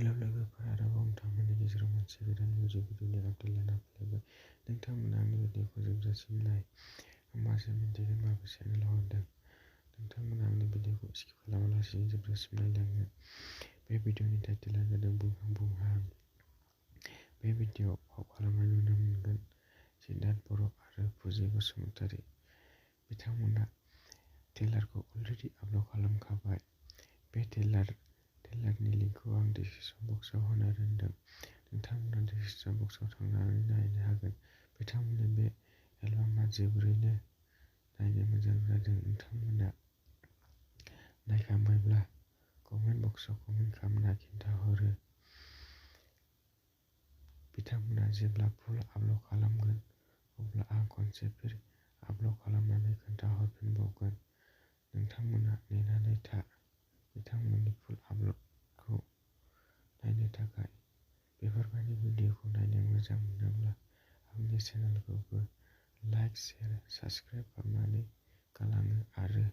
Hello लोगोफोर, आरोबाव नोंथांमोननि गेजेराव मोनसे गोदान मिउजिक भिडिअनि आपडेट लाना फैलायबाय। नोंथांमोना आंनि भिडिअखौ जोबजासिम नाय, होमबासो मिन्थिगोन माबे चेनेलाव हरदों। नोंथांमोना आंनि भिडिअखौ स्किप खालामालासिनो जोबजासिम नायलांगोन। बे भिडिअनि टाइटेला जादों बुंहां बुंहां। बे भिडिअआव फाव खालामनाय नुनो मोनगोन सिद्धार्थ बर' आरो फुजि बसुमतारी। बिथांमोना ट्रेलारखौ अलरेडि आपल'ड खालामखाबाय। बे ट्रेलारनि लिंकखौ आं डिसक्रिपशन बक्सआव होना दोनदों। नोंथांमोना डिसक्रिपशन बक्सआव थांनानै नायनो हागोन। बिथांमोननि बे एलबामा जोबोरैनो नायनो मोजां जादों। नोंथांमोना नायखांबायब्ला कमेन्ट बक्सआव कमेन्ट खालामना खिन्थाहरो। बिथांमोना जेब्ला फुल आपल'ड खालामगोन, अब्ला आं खनसे फिन आपल'ड खालामनानै खोन्थाहरफिनबावगोन। नोंथांमोना नेनानै था बिथांमोननि फुल आपल'डखौ नायनो थाखाय। बेफोरबायदि भिडिअखौ नायनो मोजां मोनोब्ला आंनि चेनेलखौबो लाइक, शेयार, साबस्क्राइब खालामनानै गालाङो आरो